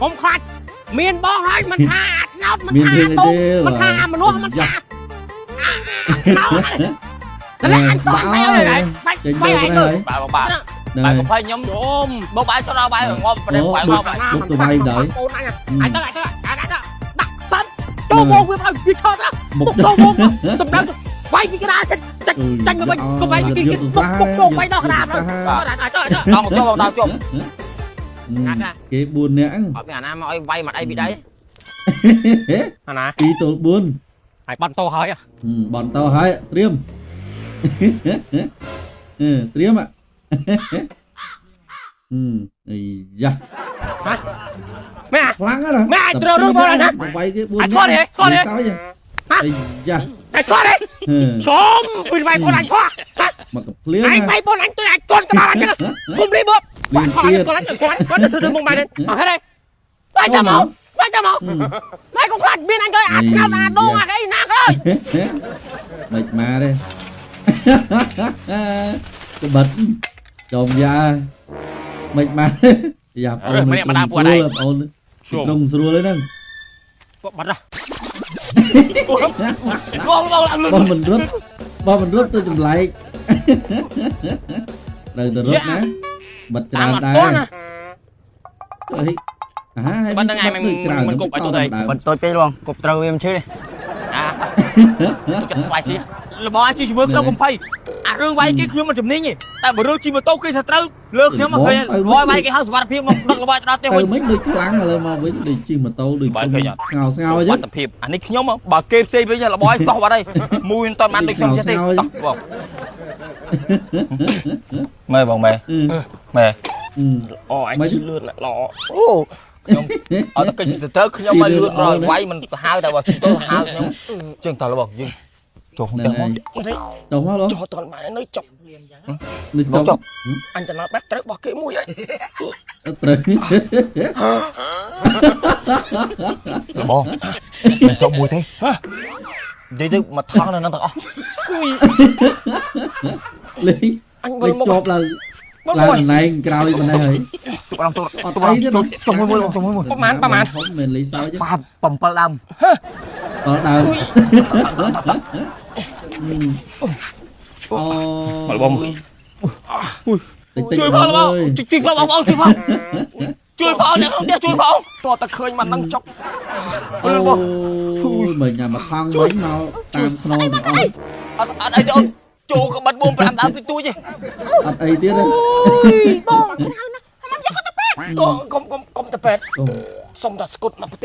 កុំខ្លាចមានបងហើយមិនថាអាឆ្នោតមិន មាន ថា តូ រឿងអីទេ មិនថាអាមនុស្សមិនថាឆ្នោតហ្នឹងតែអញតោះបែរបាច់ ចេញ បែរ ទៅ ឯងទៅ ហើយ បាទបងបាទ ហ្នឹង បាទ ហើ កំភៃខ្ញុំ យម បងបាយចូលដល់បាយងាប់ប្រេបាយងាប់ហើយ បុកទៅវាយដល់ អូនអញអញទៅអញទៅអញទៅដាក់សំចូលវងវាឲ្យវាឆោតទៅ បុក បុកចូលវងតម្ដៅវាយពីកណ្ដាលចាច់ចាញ់មកវិញកុំវាយគេគេបុកបុកចូលវាយដល់កណ្ដាលទៅទៅទៅ ដល់មកចុះបងដល់ចុះ គេ4នាក់ អត់មានអាណាមកឲ្យវាយមកអីពីដៃ អាណា 2ទល់4 ហើយបន់តោហើយ បនតហើយត្រៀមអឺត្រៀមអឺអាយ៉ា ម៉ែ ខ្លាំងណាស់ ម៉ែត្រូវរឿងបងណា វាយគេ4 អាចឆ្លទេឆ្លទេ អាយ៉ា តែឆ្លទេជុំពីវាយបងអញឆ្ល មកកភ្លៀង អញវាយបងអញទៅអញកូនក្បាលអញគុំនេះបងបាក់ឆ្លកូនអញកូនអញគាត់ទៅធ្វើមុខបាយនេះអត់ទេបាយចាំមកបាយចាំមកម៉ែកុំខ្លាចមានអញទៅអាឆ្នោតអាដងអាអីណាអើយ មិនមកទេក្បិតចំយ៉ាមិនមកយ៉ាបងអូនស្រួលអូនត្រង់ស្រួលហ្នឹង គាត់បាត់ហ៎ បងបងឡើងលឿន បងមិនរត់បងមិនរត់ទៅចម្លែកត្រូវទៅរត់ណាបិទច្រើនដែរអីអាហើយច្រើន បន្ទោចពេកបងគប់ត្រូវវាមិនឈឺទេ អាចិត្តស្វាយស៊ី របស់អាចជិះជាមួយខ្ញុំកំភៃអារឿងវាយគេខ្ញុំមិនជំនាញទេតែបើរឿងជិះម៉ូតូគេថាត្រូវលើខ្ញុំមកឃើញ វាយវាយគេហៅសុវត្ថិភាពមកដឹករបស់ដល់ផ្ទះ ទៅ វិញ មិនដូចខ្លាំងឥឡូវមកវិញដូចជិះម៉ូតូដូចស្ងោស្ងោអញ្ចឹង សុវត្ថិភាពអានេះខ្ញុំបើគេផ្សេងវិញរបស់ឲ្យសោះបាត់ហើយមួយមិនតាន់បានដូចខ្ញុំចេះទេតោះបងម៉ែបងម៉ែម៉ែ អូអញជឿលឿនល្អ អូខ្ញុំអត់ទៅកិច្ចត្រូវខ្ញុំឲ្យលឿនដល់វាយមិនទៅហៅតែបើជិះទៅហៅខ្ញុំជាងតើរបស់យើងចូលក្នុងផ្ទះមក ចុះមកលោក ចុះតន់បាននៅចុក នេះចុះ អញចំណាប់បែបត្រូវបោះគេមួយហើយ ត្រូវ បងមិនចុះមួយទេនិយាយទៅមកថងនៅនឹងទាំងអស់ លេង អញវិ លេ លមក ងជាប់ឡើងឡើងកន្លែងក្រោយប៉ុណ្ណេះហើយ ទុកអងទុក អត់ ទុក អីទេ ចុះមួយមួយចុះមួយមួយ ធំមិនលេងសើចទេ បាទ7ដើម ដល់ដើមអូ បង តិចតិច ជួយផងបងជួយផងបងជួយផងជួយផងអ្នកក្នុងផ្ទះជួយផង តតែឃើញមិននឹងចុក អូយមិនញ៉ាំមកថងវិញមកតាមខ្នងទាំងអស់ អត់អត់អីទេអូនចូលក៏បិទ4 5ដើមតិចតួចទេ អត់អីទៀតទេ បងខ្ញុំហៅណាខ្ញុំយកទៅពេទ្យកុំកុំកុំទៅពេទ្យ អូ សុំតែស្គុតមកផ្ទះ